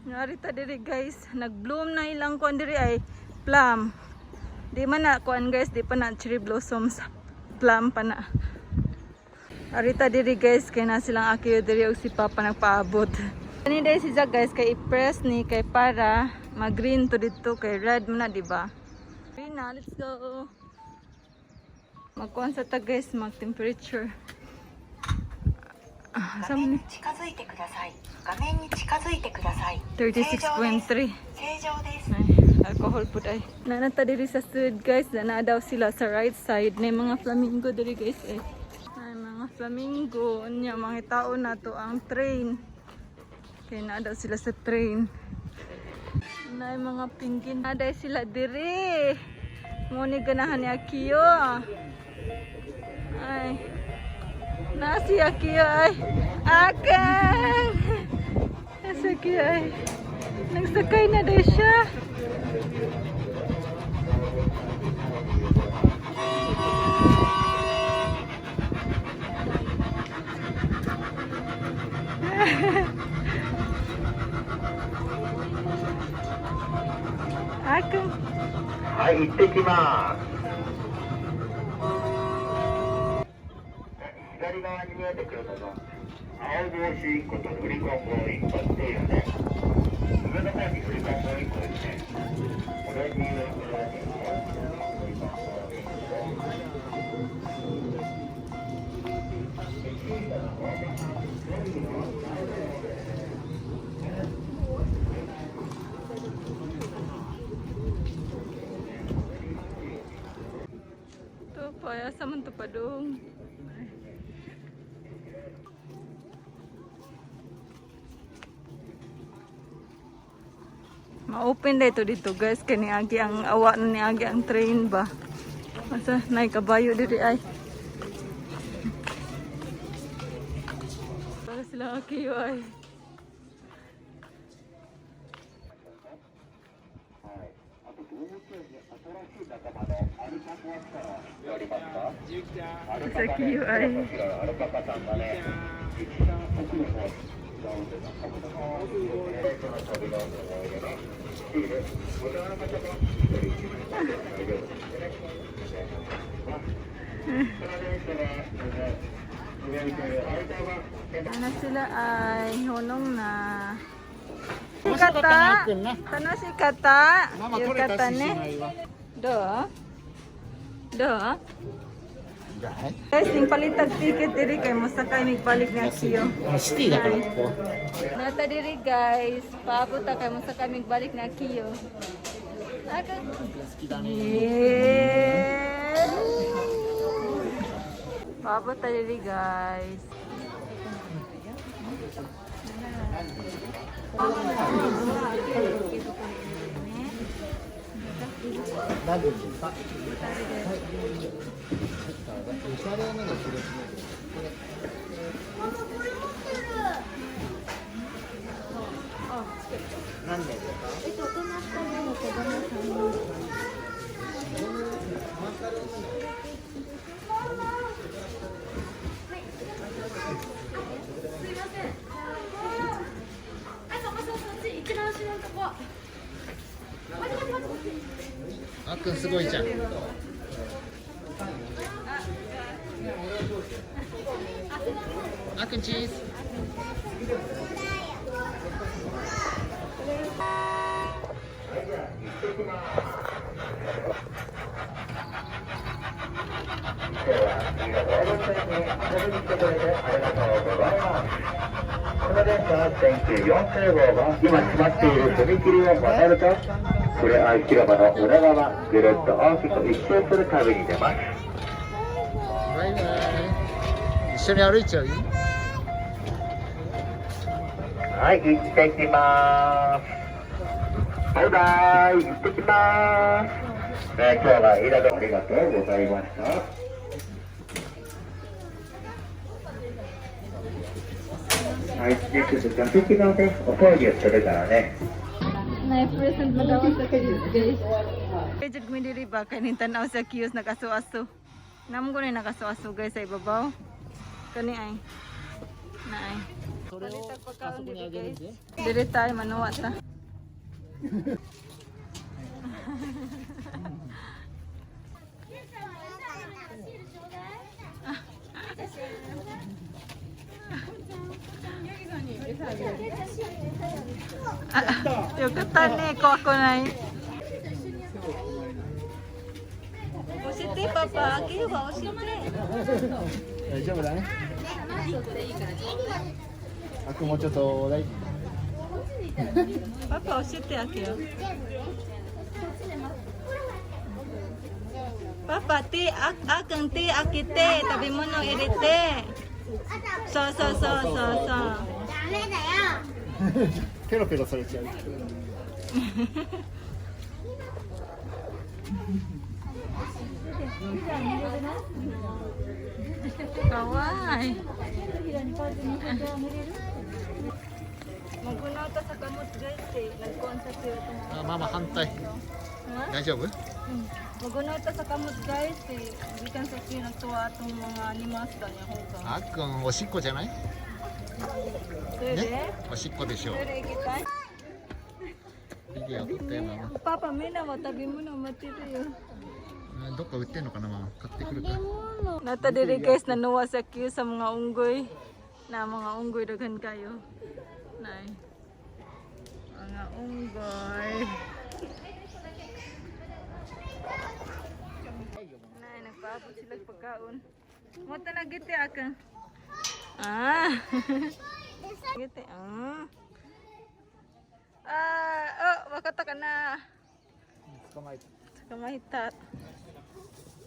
Narita diri, guys, nag-bloom na ilang kuan diri ay plum. Di man na kuan, guys, di pa na cherry blossoms. Plum pa na. Arita diri, guys, kay na silang Akiyo diri og si Papa nagpaabot. Ani dai si Jack, guys, kay i-press ni kay para ma-green to dito kay red man na, di ba? Green na, let's go. Magkuan sa ta, guys, mag temperature. Ah, 画 sa man 面 ni? に近づいてください。画面に近づいてください。正常です。 36.3. 正常です。 Ay, alcohol pud ay. Nanata diri sa sud, guys, na daw sila sa right side na mga flamingo diri, guys, eh. Ay, mga flamingo unya mga tao na to ang train. Kay na daw sila sa train. Na mga penguin na daw sila diri. Mo ni ganahan ni Akiyo. Ay. Na si Akiyo ay. Akang! Na si Akiyo ay. Nagsakay na daw siya. Akang. はい、行ってきます。左側に見えてくるのが、青帽子1個とロリコン帽1個っていうね、上の方にロリコン帽1個ですね。オレンジ色にこれだけロリコン帽1個。 Ito pa, asa man to pa dong. Ma-open na ito dito, guys, kay niagi ang awa na niagi ang train ba. Asa nay kabayo diri ay. Para sila akiyo ay. はい。あと動物園に新しい仲間のアルパカが来たのは知っておりますか？アルパカね、白と白のアルパカさんがね、一番奥の方にその旅の思い出のシール、大人の方も一人一枚で大丈夫ですね。この電車は、動いている間は、 Ano sila ay hunong na. Kata, 楽しかった。ママ取れたしねしまいは。どうどう Guys, ning palitag ticket diri kay mosakay mig balik ni Akiyo. シティだからここ。 Nata diri, guys, paabot ta kay mosakay mig balik ni Akiyo. Ako. 好きだね。 Yeah. Paabot ta diri, guys. 何ですか？はい。おしゃれなの広島で。これ。何名ですか？大人2人の子供3人。すいません。あ、そこそこそっち、一番後ろのとこ。待って待って待って待って。あっくんすごいじゃん。あっくんチーズ。今日は飯田動物園に遊びに来てくれてありがとうございます。この電車1940号は今閉まっている踏切を渡ると、ふれあい広場の裏側、ぐるっと大きく一周する旅に出ます。バイバイ。一緒に歩いちゃう？はい、行ってきます。バイバイ、行ってきます。ね、今日は飯田でありがとうございました。はい、でちょっと座席のね、お掃除をするからね。 Na-present mo daw sa kids, guys. Kay jud mi diri ba kay ning tan-aw sa kiosk nakaso-aso. Namo ko na nakaso-aso, guys, sa ibabaw. Kani ay. Na ay. それを Palitag Pagkaon diri, guys. Diri tayo manuwa ta. あ、よかったね、怖くない。教えて、パパ、開けよば教えて。大丈夫だね。あくんもうちょっとだい。パパ教えてあげよ。パパ、手、あ、あくん手開けて、食べ物入れて。そうそうそうそうそう。ダメだよ。ペロペロされちゃう。かわいい。Magunaw ta sa kamot, guys, eh. Nag-concert sila itong あママ反対。 Ha? 大丈夫？ Magunaw ta sa kamot, guys, eh. Gikan sa siya nagtuwa atong mga animals ba niya hugaw. あっくんおしっこじゃない？ねね。おしっこでしょう。それ行きたい。ビデオ撮ってママ。パパ、みんなも食べ物待ってるよ。うんどっか売ってんのかなママ。買ってくるか。 Nata diri, guys, nanuwa sa queue sa mga unggoy. Na mga unggoy daghan kayo. Nay. Mga unggoy. Nay, nagpaabot sila og pagkaon. Mo ta na giti akang. Ah. Giti. Ah. Ah, oh, wakata ka na. 捕まえた。捕まえた。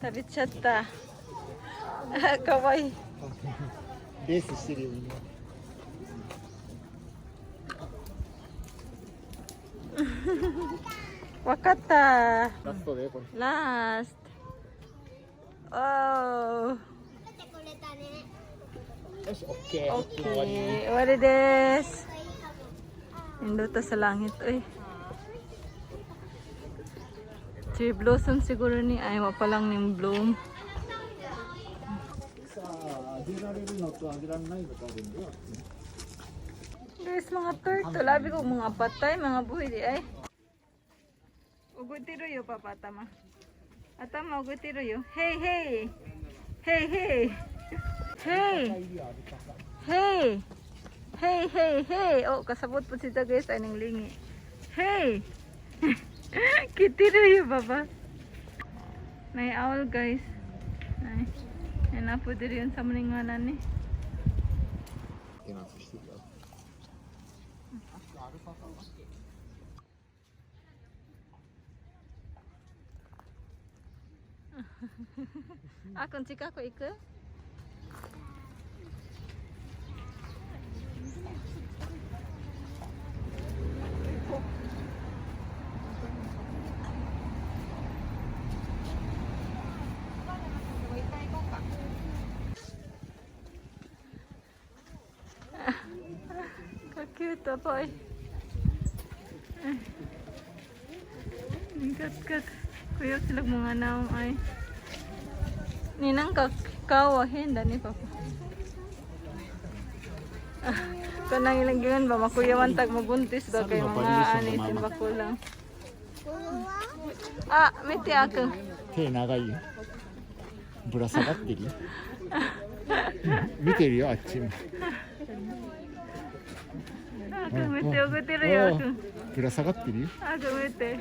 食べちゃった。あ、かわいい。レースしてるよみんな。わかった。ラストだよこれ。ラスト。おー。食べてくれたね。よしオッケー。オッケー。終わりです。Nindot sa langit, oy. Cherry blossom siguro ni ay wa pa lang ning bloom. さああげられるのとあげられないのとあるんだよ。 Guys, mga turtle. Labi ko mga patay, mga buhi di ay. Ugutiru yo, papa, tama. Atama, ugutiru yo. Hey, hey. Hey, hey. Hey. Hey. Hey, hey, hey. Oh, kasabot po siya, guys, ay nang lingi. Hey. Kitiru yo, papa. May owl, guys. Ay. Ay, napo diri yun sa maninganan ni. テナンスしてるよ。あ、こん近く行く？Ka-cute, boy. Kat-kat. Kuya sila mga naong ay. Ninang ka kawahin dani papa. Kanang ilang giyon ba makuyawan tag mabuntis ba kay mga ani timbako lang. Ah, miti ako. 手長いよ。ぶら下がってるよ。見てるよあっちも。 Ako miti ogutiru yo ako. ぶら下がってるよ。 Ako miti.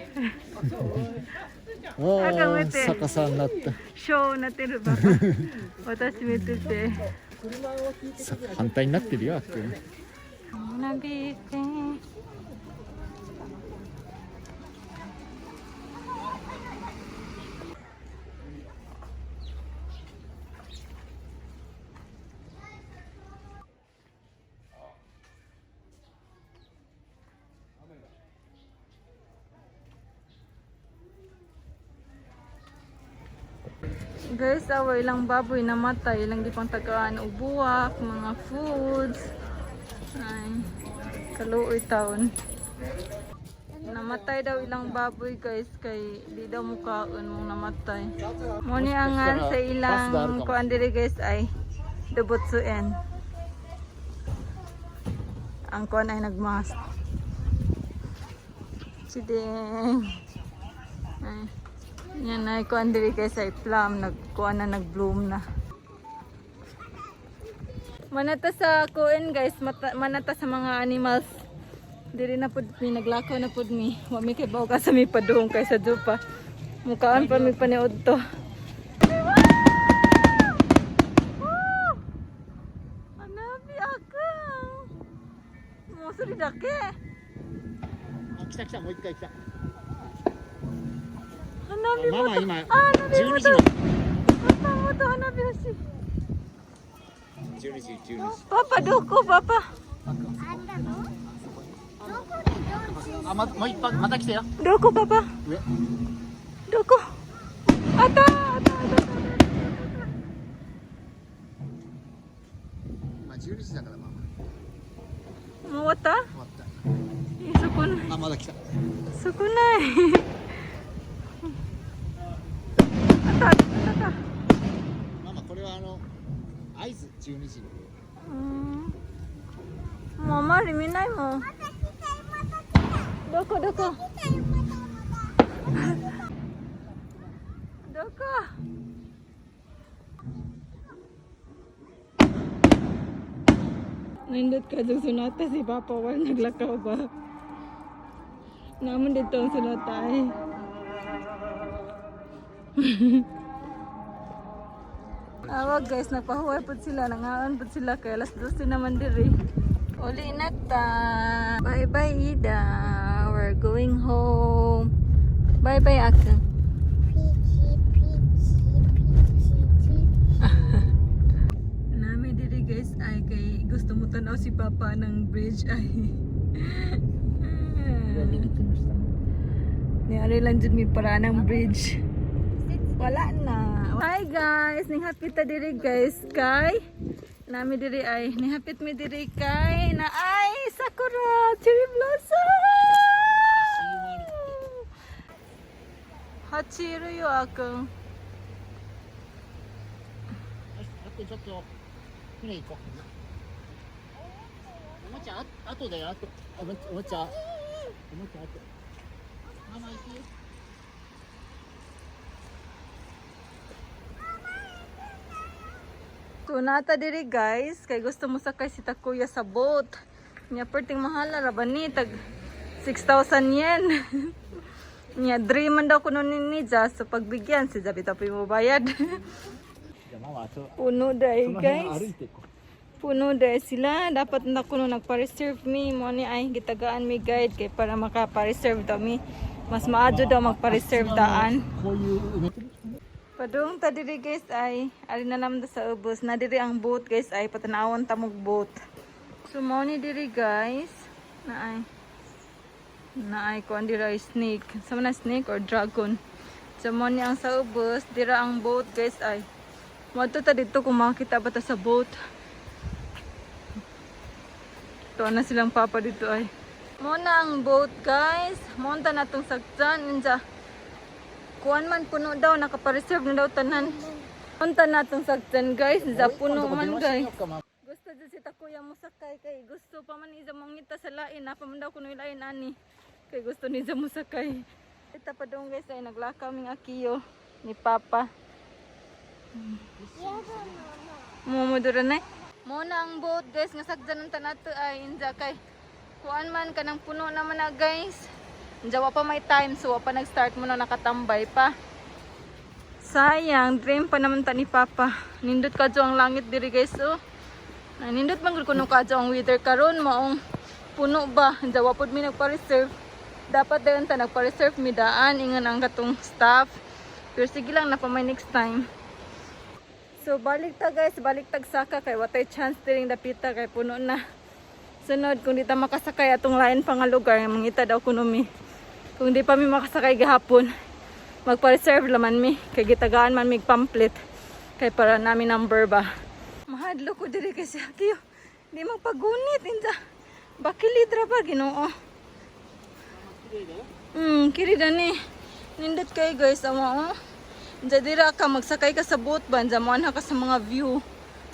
あああ見て逆さになった。ショーなってるば。私見てて。さ反対になってるよあっくん。花火て。Guys, awa ilang baboy namatay, ilang di pang tagaan og buwak, mga foods. Ay, kaluoy taon. Namatay daw ilang baboy, guys, kay di daw mukaon mong namatay. Mo ni angan sa ilang kuan diri, guys, ay Dobutsuen. Ang kuan ay nagmask. Chideng. Ay. Yan ay kuan diri kay sa plum nagkuan na, nag-bloom na. Manata sa kuan guys, mata, manata sa mga animals. Diri na pud mi, naglakaw na pud mi. Wa mi kay ka sa mi padung kay sa dupa. Mukaan pa mi paniud to. Hanabi akang. Mo suri dake. あ、来た来た、もう一回来た。 Hanabi マ mo マ to. 今 Ah, hanabi mo 12 to. 時の Papa mo to, hanabi hoshi. 12時12時。 Papa, doko, papa. あ、ま、もう一発また来てよ。 Doko, papa. 上。 Doko. Ata, ata, ata, ata. まあ12時だからまあまもう終わったあ終わった。え、そこない。あ、まだ来た。そこない。あったあったあった。ママこれはあの合図12時の。うん。もうあまり見ないもん。どこどこどこ。Nindot ka dyan sunata si Papa wal naglakaw ba? Naman dito ang sunata eh. Awag guys, nagpahuway po sila, nangaan po sila kay alas 12 naman diri. Uli na ta. Bye bye Ida. We're going home. Bye bye Akang. Peachy, peachy, peachy, peachy. Nami diri guys ay kay gusto mo tanaw si Papa ng bridge ay. 見に来ました。 Niari lang jud mi para ng bridge. Wala na. Hi guys, ning hapit ta diri guys kay nami diri ay nihapit mi diri kay na ay sakura cherry blossom. Hachiru yo akong. よし、あとちょっと船行こう。おもちゃあ、あとだよ、あと。おもちゃ、おもちゃ。おもちゃあと。ママ行くよ。 So nata diri guys, kay gusto mo sakay si Takuya sa boat. Nya perting mahala ra ba ni tag 6,000 yen. Nya dream man daw kuno ni Nija, so pagbigyan si Jabi tapoy mo bayad. じゃあママあと Puno dai その辺歩 guys. いていこう。 Puno dai sila. Dapat na kuno nagpa-reserve mi mo ni ay gitagaan mi guide kay para maka-reserve daw mi. Mas maadyo daw magpa-reserve daan. こういう埋めてる。 Padung ta diri guys ay ari na lang da sa ubos na diri ang boat guys ay patanawon ta mog boat. So mao ni diri guys na ay kuan diri ay snake. Sa man na snake or dragon. So mao ni ang sa ubos dira ang boat guys ay. Moadto ta didto kung makita ba ta sa boat. Tuwa na silang papa dito ay. Mao na ang boat guys. Monta na tong saktan inja. Kuan man puno daw, nakapa-reserve na daw tanan. Punta na tong saktan guys, za puno man guys. Gusto dyan si Takuya mo sakay kay gusto pa man iza mangita sa lain, na pa man daw kuno lain ani. Kay gusto ni mo sakay. Ita pa dong guys ay naglakaw ming akiyo ni Papa. Mumudura na. Mo na ang boat guys nga sagdan ng tanato ay inja kay kuan man kanang puno naman na guys. Inja wa pa may time so wa pa nag-start mo na nakatambay pa. Sayang, dream pa naman ta ni Papa. Nindot ka ang langit diri guys oh. Ay, nindot man gud kuno ka ang weather karon maong puno ba. Inja wa pud mi nagpa-reserve. Dapat dayon ta nagpa-reserve mi daan ingon ang katong staff. Pero sige lang na pa may next time. So balik ta guys, balik tag saka kay watay chance diring dapita kay puno na. Sunod kung di ta makasakay atong lain pa nga lugar mangita daw kuno mi. Kung di pa mi makasakay gahapon, magpa-reserve laman mi kay gitagaan man mig pamphlet kay para nami number ba. Mahadlo ko diri kay si Akiyo. Di magpagunit inta. Bakilid ra ba Ginoo. Kiri dani. Nindot kay guys amo oh. Diya dira ka magsakay ka sa boat ba, diya mo ka sa mga view.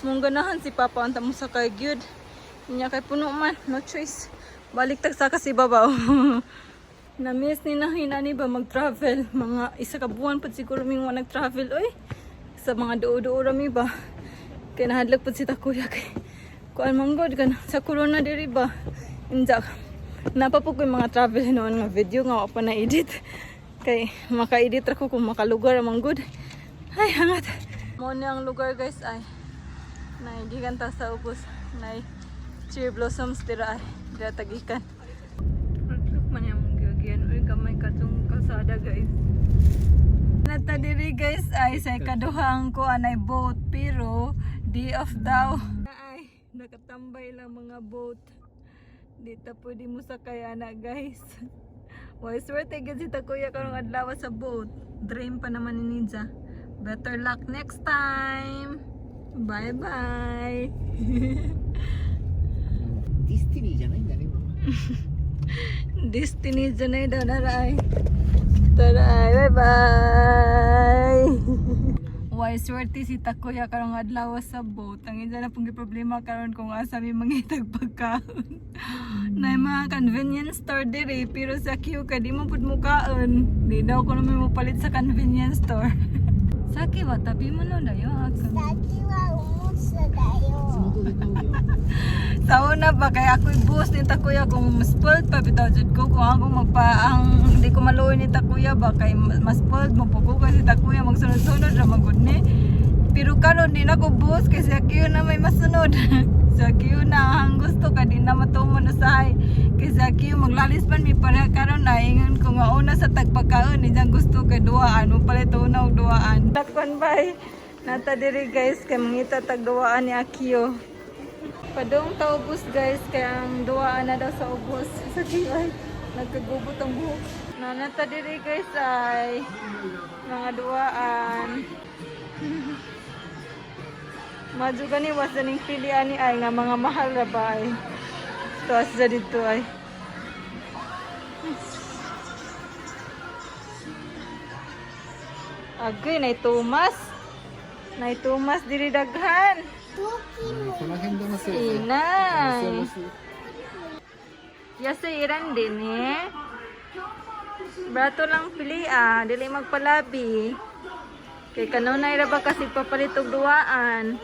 Mong ganahan si Papa unta mo sakay gyud. Nya kay puno man, no choice. Balik tag sa kasi babaw. Na-miss ni na hinani ba mag-travel? Mga isa ka buwan pud siguro mi wa nag-travel oy. Sa mga duo-duo ra mi ba. Kay nahadlok pud si Takuya kay kuan man god kana sa corona diri ba. Inja. Napa po ko yung mga travel noon nga video nga wa pa na edit. Kay maka-edit ra ko kung makalugar man good. Ay, hangat. Mo ni ang lugar, guys, ay. Nay gikan ta sa ubos. Nay cherry blossoms dira ay. Dira tagikan. Look man yung gigian. Uy, gamay katong kalsada, guys. Nata diri, guys, ay sa ikaduhang ko anay boat pero day off daw. Ay, nakatambay lang mga boat. Di ta pwede mo sakay ana, guys. Why swerte gid si Takuya karong adlaw sa boat. Dream pa naman ni Ninja. Better luck next time. Bye bye. ディスティニーじゃないんだね、ママ。 Destiny dyan daw naray. Taray, bye-bye! Why swerte si Takuya karong adlaw sa boat. Ang isa na pong problema karon kung asa mi mangitag pagkaon. Na mga convenience store dire pero sa Q ka di mo pud mukaon. Di daw ko naman mopalit sa convenience store. Saki wa tabi mo no dayo akang. 先はおもちゃだよ。地元で買うよ。 Sa una pa kay ako'y boss ni Takuya kung spoiled pa bitaw jud ko kung ako magpa ang hindi ko maluoy ni Takuya ba kay mas spoiled mo ko kasi Takuya magsunod-sunod ra magud ni. Pero karon di na ko boss kay sa Q na may masunod. Sa Q na ang gusto ka di na matumo na sahay. Kay sa Q maglalis man mi para karon na ingon ko nga una sa tagpagkaon ni diyang gusto kay duaan mo palit una og duaan. Takwan bay. Nata diri, guys, kay mangita tag duaan ni Akio. Padong ta ubos, guys, kaya ang duwaan na daw sa ubos. Sa ay nagkagubot ang buhok. Nanata diri, guys, ay mga duwaan. Madyo gani was daning pili ani ay nga mga mahal ra ba ay. Tuas sa dito ay. Agay, nay tumas. Nay tumas diri daghan. この辺だな、せいぜい。 Inay. せい Yasay iran din eh. Brato lang pili ah, dili magpalabi. Kay kanunay ra ba kasi papalit og duwaan.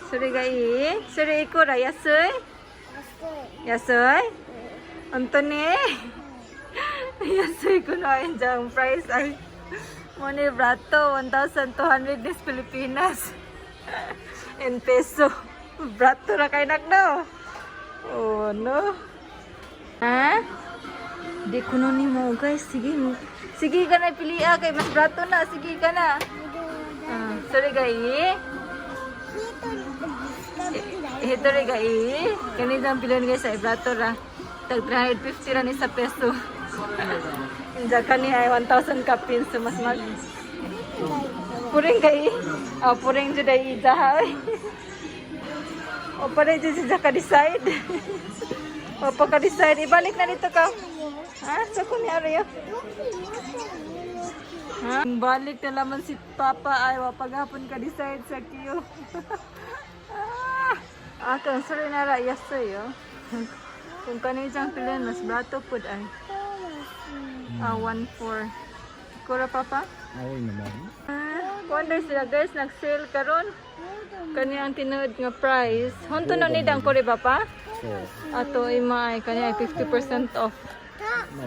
Sorry gai, sorry ko ra yasoy. Yasoy? Antone. Yasoy ko na ang price ay mo ni brato 1,200 des Pilipinas. In peso. Brato ra kay nakno. Oh no. Ha? Di ko na ni mo, guys. Sige. Sige ka na pili ah kay mas brato na. Sige ka na. Ah, sorry guys. Ito rin guys. Kani dyan pili guys sa brato ra. Tag 350 ra ni sa peso. Inja kani ay 1,000 kapin so mas mag Puring kay. Ah, puring jud ay ija ha. Oy. O pare jud si ka decide. O pa ka decide ibalik na dito ka. Ha? Sa ko ni Aryo. Ha? Balik na naman si Papa ay wapaghapon ka decide sa Q. Ah, ah kang sorry na ra yes sir yo. Kung kanino diyang pilihan, mas brato pud ay. Ah, 1-4. Kura, Papa? 青いのもある。 Ah, wonder sila, guys, nag-sale karon. Kani ang tinuod nga price. Honto no ni dang kore, Papa? そう。 Ato ima ay kani ay 50% off.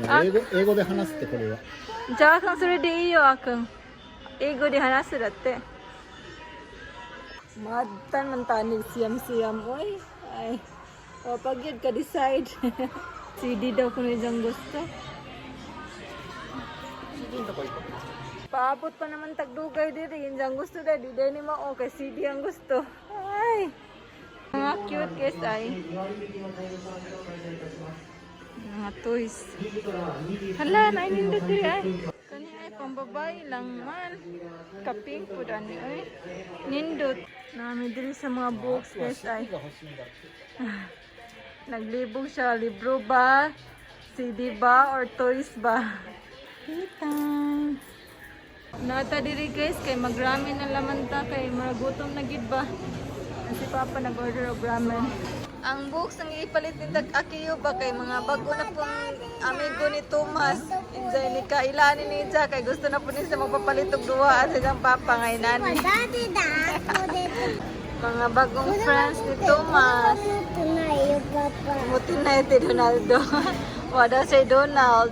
まあ、英語、英語で話すってこれは。じゃあ、akang それでいいよ、akang. 英語で話すだって。Madtan man tanig siyam-siyam, oy. Ay, o pag yun ka decide. CD daw kung isang gusto. Paabot pa naman tagdugay diri, yun diyang gusto na, di dahil ni mao, kay CD ang gusto. Ay, mga cute guys ay. Mga toys. Hala, nainindot diri ay. Kani ay pambabae lang man. Kaping po dani ay. Nindot. Nami diri sa mga books, guys, ay. が欲しいんだって。 Naglibog siya. Libro ba? CD ba? Or toys ba? Tea time. Nata diri, guys, kay magrami na laman ta kay maragutom na gid ba. Si Papa nag-order og ramen. Ang books ang ipalit ni Dag Akiyo ba kay mga bago na pong amigo ni Thomas. Injay ni kailani ni Jack kay gusto na po ni siya magpapalit og duwa sa iyang papa ngay nani. 誰だこれ。 Mga bagong friends ni Thomas. 持ってないよ、パパ。 Muti na iti Donaldo. Wada si Donald.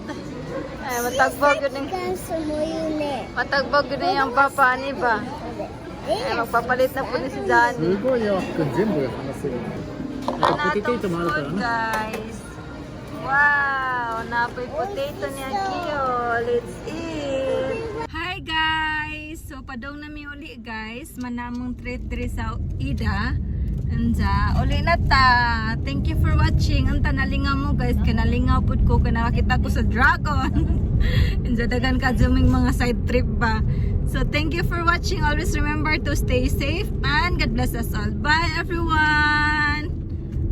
Ay, matagbog yun yung, ガンスも言うね。 matagbog yun yung papa ni ba? Ay, magpapalit na po ni si Johnny. すごいよ、あっくん全部話せる。 Ano ポテ atong トもあるから food, な。 guys? Wow! Napoy potato ni Akio. Let's eat! Hi, guys! So, padong nami uli, guys. Manamong treat diri sa Ida. Anja, uli na ta. Thank you for watching. Ang tanalingaw mo, guys. Kanalingaw pud ko. Kanakita ko sa dragon. Anja, dagan ka zooming mga side trip ba. So, thank you for watching. Always remember to stay safe and God bless us all. Bye, everyone!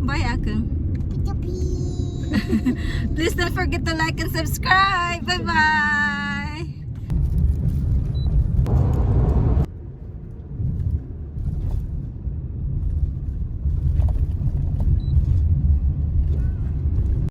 Bye, Akang. ピチョピー。 Please don't forget to like and subscribe. Bye-bye!